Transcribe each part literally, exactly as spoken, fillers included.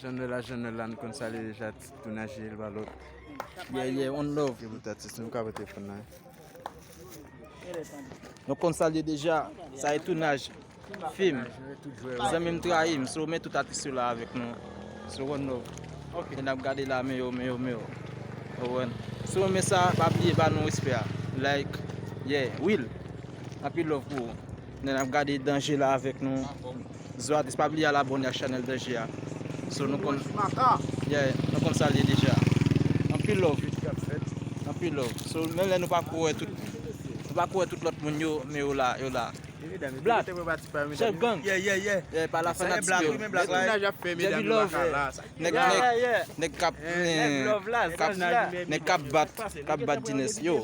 Janèl la, Janèl la, nou konn sa l ye deja, ti tounaj li pa lòt. Yeah, yeah, one love. Ke bout atis nou ka pote fon nan. Nou konn sa l ye deja, sa e tounaj, fim. Zanmi m trayi m, so men tout atis yo la avèk nou. So one love. Ok. E n ap gade la, men yo, men yo, men yo. Ou konprann? Si w renmen sa, pa bliye ba nou respè a. Like, yeah, Will. Anpil love pou ou. N ap gade Danje la avèk nou. Zo atis, pa bliye al abòne ak chanèl Danje a. So nou konn, yeah, nou konn sa l ye deja. Anpil love. Anpil love. So menm lè nou pa ko wè tout, nou pa ko wè tout lòt moun yo, men yo la, yo la. Black, Chef Gang. Yeah, yeah, yeah. Yeah, pa la fanatik yo. Tounaj ap fè, medam yo pa ka la. Nèg, nèg, nèg k ap, nèg k ap bat, k ap bat Dines. Yo.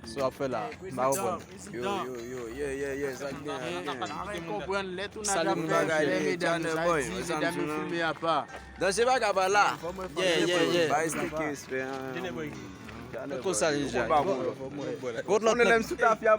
Sa w ap fè la? M pa konprann. Yo, yo, yo, yeah, yeah, yeah, sa k gen, sa k gen. Salut, mon bagay, Channel Boy, medam yo filme apa. Danje pa ka pa la. Yeah, yeah, yeah. Bay stick respè, hein. Mwen konn sa deja. Kot lòt nèg? Lè n ap gade,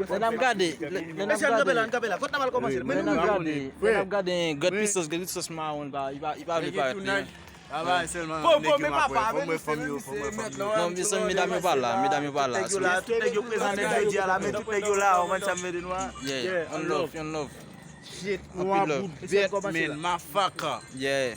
lè n ap gade, lè n ap gade, lè n ap gade God Pistos, God Pistos mawon, li pa, li pa, li pa vle parèt li. Travay sèlman. Fò mwen, fò mwen, fò mwen, fò mwen. Non, mezanmi, medam yo pa la, medam yo pa la. Tout nèg yo prezan nèt jodi a la, men tout nèg yo la, ou konprann sa m vle di nou a? Yeah, one love, one love. Shit, nou a bout bèt, men mafaka. Yeah.